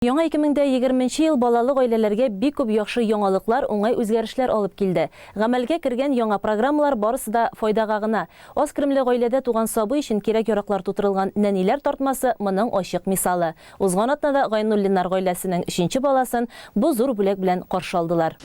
Яңа 2020 нче ел балалы гаиләләргә бик күп яхшы яңалыклар, уңай үзгәрешләр алып килде. Гамәлгә кергән яңа программалар барысы да файдага гына. Аз керемле гаиләдә туган сабый өчен кирәк-яраклар тутырылган нәниләр тартмасы моның ачык мисалы. Узган атнада Гайнуллиннар гаиләсенең өченче баласын бу зур бүләк белән каршы алдылар.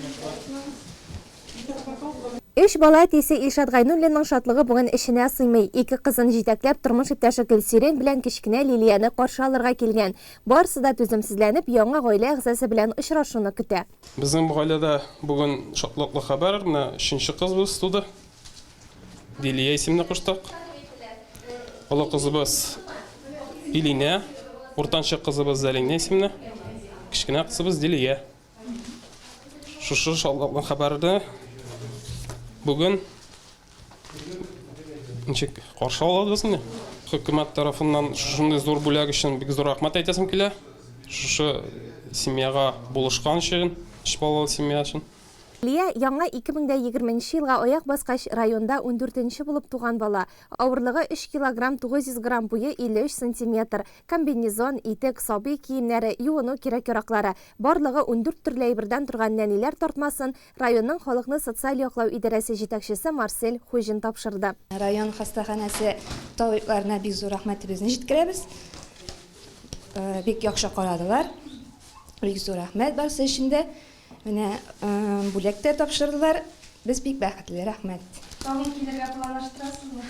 Өч бала әтисе Илшат Гайнуллинның шатлыгы бүген эченә сыймый. Ике кызын җитәкләп, тормыш иптәше Гөлсирин белән кечкенә Лилияне каршы алырга килгән. Барысы да түземсезләнеп, яңа гаилә әгъзасы белән очрашуны көтә. Безнең бу гаиләдә бүген шатлыклы хәбәр, менә өченче кызыбыз туды. Дилия исемне куштык. Олы кызыбыз Илинә, уртанчы кызыбыз Зәлинә исемле, кечкенә кызыбыз Дилия. Шушы шатлыклы хәбәрне бүген ничек каршы алабыз инде? Хөкүмәт тарафыннан шушындый зур бүләк өчен бик зур рәхмәт әйтәсем килә. Шушы семьяга булышкан өчен, өч балалы семья өчен. Лия, яңа 2020 нче елга аяк баскач, районда ундүртенче булып туган бала. Авырлыгы өч килограмм 900 грамм, буе 53 сантиметр. Комбинезон, итек, сабый киемнәре, юыну кирәк-яраклары, барлыгы 14 төрле әйбердән торган нәниләр тартмасын районның халыкны социаль яклау идарәсе җитәкчесе Марсель Хуҗин тапшырды. Район хастаханәсе табибларына бик зур рәхмәтебезне җиткерәбез. Бик яхшы карадылар. Бик зур рәхмәт барысы өчен дә. Менә бүләк тә тапшырдылар. Без бик бәхетле, рәхмәт. Тагын килергә планлаштырасызмы?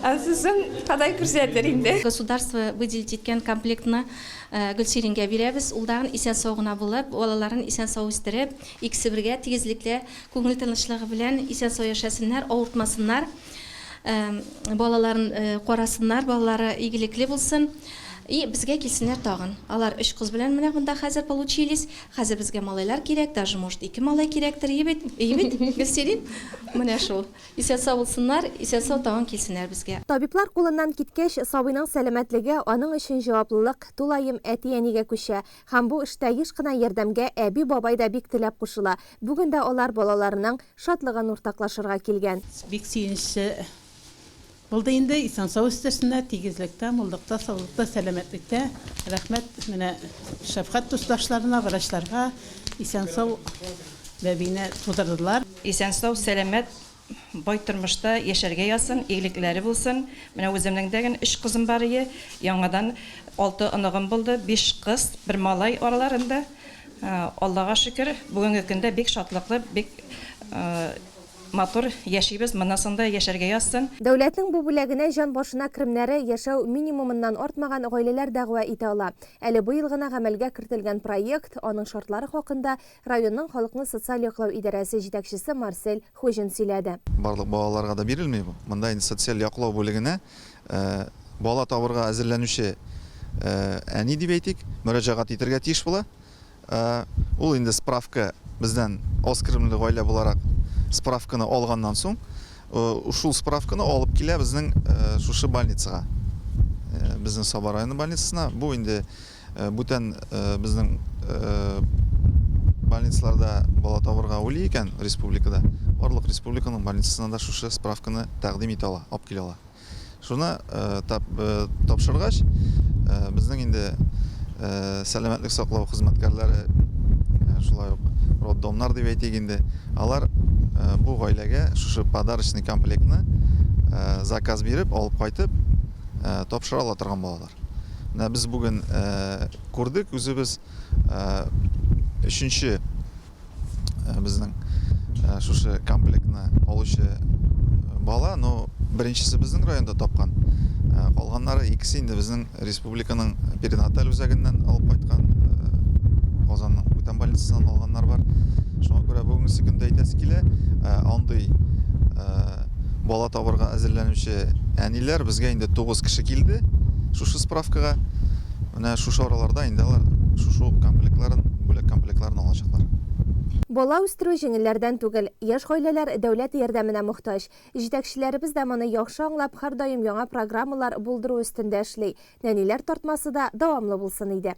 Ансы соң Ходай күрсәтер инде. Государство выделить иткән комплектны Гөлсирингә бирәбез. Ул тагын исән-сау гына булып, балаларын исән-сау үстереп, икесе бергә тигезлектә, күңел тынычлыгы белән исән-сау яшәсеннәр, авыртмасыннар. Балаларын карасыннар, балалары игелекле булсын. И безгә килсеннәр тагын. Алар өч кыз белән менә монда хәзер получились. Хәзер безгә малайлар кирәк, даже может ике малай кирәктер, ие бит, ие бит, Гөлсирин? Менә шул. Исән-сау булсыннар, исән-сау тагын килсеннәр безгә. Табиблар кулыннан киткәч, сабыйның сәламәтлеге, аның өчен җаваплылык тулаем әти-әнигә күчә. Һәм бу эштә еш кына ярдәмгә әби-бабай да бик теләп кушыла. Бүген дә алар балаларының шатлыгын уртаклашырга килгән. Бик сөенечле булды инде, исән-сау үстерсеннәр, тигезлектә, муллыкта, саулыкта, сәламәтлектә. Рәхмәт менә шәфкать туташларына, врачларга, исән-сау бәбине тудырдылар. Исән-сау, сәламәт, бай тормышта яшәргә язсын, игелекләре булсын. Менә үземнең дә ген өч кызым бар ие, яңадан алты оныгым булды, биш кыз, бер малай араларында. Аллага шөкер, бүгенге көндә бик шатлыклы, бик матур яшибез, моннан соң да яшәргә язсын. Дәүләтнең бу бүләгенә җан башына керемнәре яшәү минимумыннан артмаган гаиләләр дәгъва итә ала. Әле быел гына гамәлгә кертелгән проект, аның шартлары хакында районның халыкны социаль яклау идарәсе җитәкчесе Марсель Хуҗин сөйләде. Барлык балаларга да бирелми бу. Монда инде социаль яклау бүлегенә бала табырга әзерләнүче әни дип әйтик, мөрәҗәгать итәргә тиеш була. Ул инде справка бездән аз керемле гаилә буларак справканы алганнан соң, шул справканы алып килә безнең шушы больницага. Безнең Саба районы больницасына. Бу инде бүтән безнең больницаларда бала табырга уйлый икән республикада, барлык республиканың больницасына да шушы справканы тәкъдим итә ала, алып килә ала. Шуны тапшыргач, безнең инде сәламәтлек саклау хезмәткәрләре, шулай ук роддомнар дип әйтик инде, алар бу гаиләгә шушы подарочный комплектны заказ биреп, алып кайтып, тапшыра ала торган булалар. Менә без бүген күрдек үзебез өченче безнең шушы комплектны алучы бала, но беренчесе безнең районда тапкан. Калганнары икесе инде безнең республиканың перинаталь үзәгеннән алып кайткан, Казанның бүтән больницасыннан алганнар бар. Шуңа күрә бүгенге көндә әйтәсе килә, андый бала табырга әзерләнүче әниләр безгә инде 9 кеше килде шушы справкага. Менә шушы араларда инде алар шушы ук комплектларын, бүләк комплектларын алачаклар. Бала үстерү җиңелләрдән түгел. Яшь гаиләләр дәүләт ярдәменә мохтаҗ. Җитәкчеләребез дә моны яхшы аңлап, һәрдаим яңа программалар булдыру өстендә эшли. Нәниләр тартмасы да дәвамлы булсын иде.